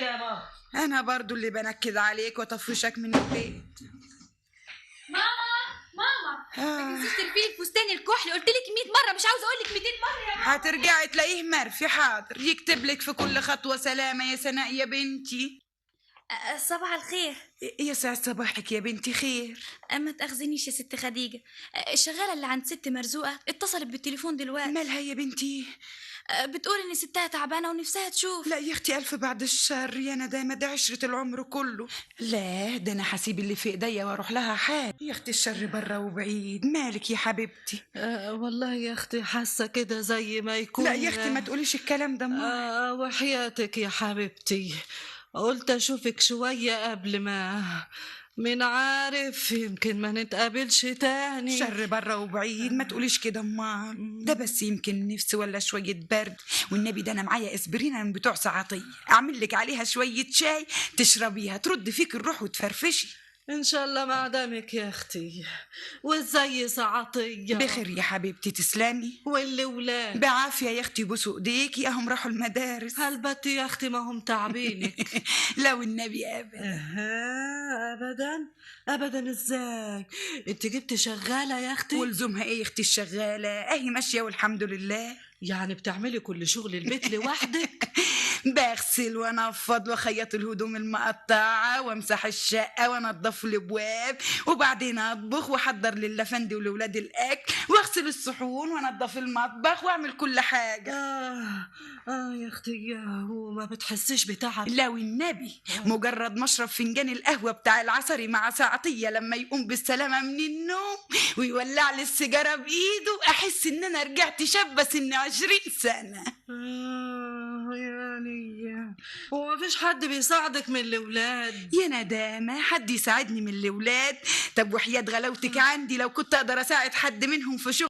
كده يا ماما. انا برضو اللي بنكد عليك واطفشك من البيت. ماما ماما، ما تنسيش تلفي الفستان الكحلي، قلت لك 100 مرة، مش عاوزه اقول لك 200 مرة يا ماما. هترجعي تلاقيه مرفي. حاضر، يكتب لك في كل خطوة سلامه يا سناء يا بنتي. صباح الخير. يا سعد صباحك يا بنتي. خير. ما تاخذنيش يا ست خديجة، الشغاله اللي عند ست مرزوقه اتصلت بالتليفون دلوقتي. مالها يا بنتي؟ بتقول ان ستها تعبانة ونفسها تشوف. لا يا اختي، الف بعد الشر يا ندامه، ده عشرة العمر كله. لا ده انا حسيب اللي في ايديا واروح لها حال. يا اختي الشر بره وبعيد. مالك يا حبيبتي؟ والله يا اختي حاسه كده زي ما يكون. لا يا اختي ما تقوليش الكلام ده. وحياتك يا حبيبتي قلت اشوفك شوية قبل ما، من عارف يمكن ما نتقابلش تاني. شر بره وبعيد، ما تقوليش كده امال. ده بس يمكن نفس ولا شوية برد. والنبي ده انا معايا اسبرينه من بتوع سعاطيه، اعمل لك عليها شوية شاي تشربيها ترد فيك الروح وتفرفشي. ان شاء الله مع دمك يا اختي. وازاي سعطيه؟ بخير يا حبيبتي، تسلمي. والولاد بعافية يا اختي، بوسوا ايديكي اهم راحوا المدارس. هلبت يا اختي ما هم تعبينك. لو النبي ابدا. ابدا ابدا. ازاي انت جبت شغالة يا اختي؟ ولزومها ايه يا اختي الشغاله؟ اهي ماشية والحمد لله. يعني بتعملي كل شغل البيت لوحدك؟ بغسل وانفض واخيط الهدوم المقطعة وامسح الشقة وانضف الابواب، وبعدين اطبخ واحضر للافندي ولولاد الاكل، واغسل الصحون وانضف المطبخ واعمل كل حاجة. يا اختي، وما بتحسيش بتعب؟ لا والنبي، مجرد ما اشرب فنجان القهوة بتاع العصري مع ساعتيه لما يقوم بالسلامة من النوم ويولع لي السيجارة بايده، احس ان انا رجعت شابه سن 20 سنة. يعني وما فيش حد بيساعدك من الاولاد؟ يا ندامه، حد يساعدني من الاولاد؟ طب وحياة غلاوتك عندي لو كنت اقدر اساعد حد منهم في شغل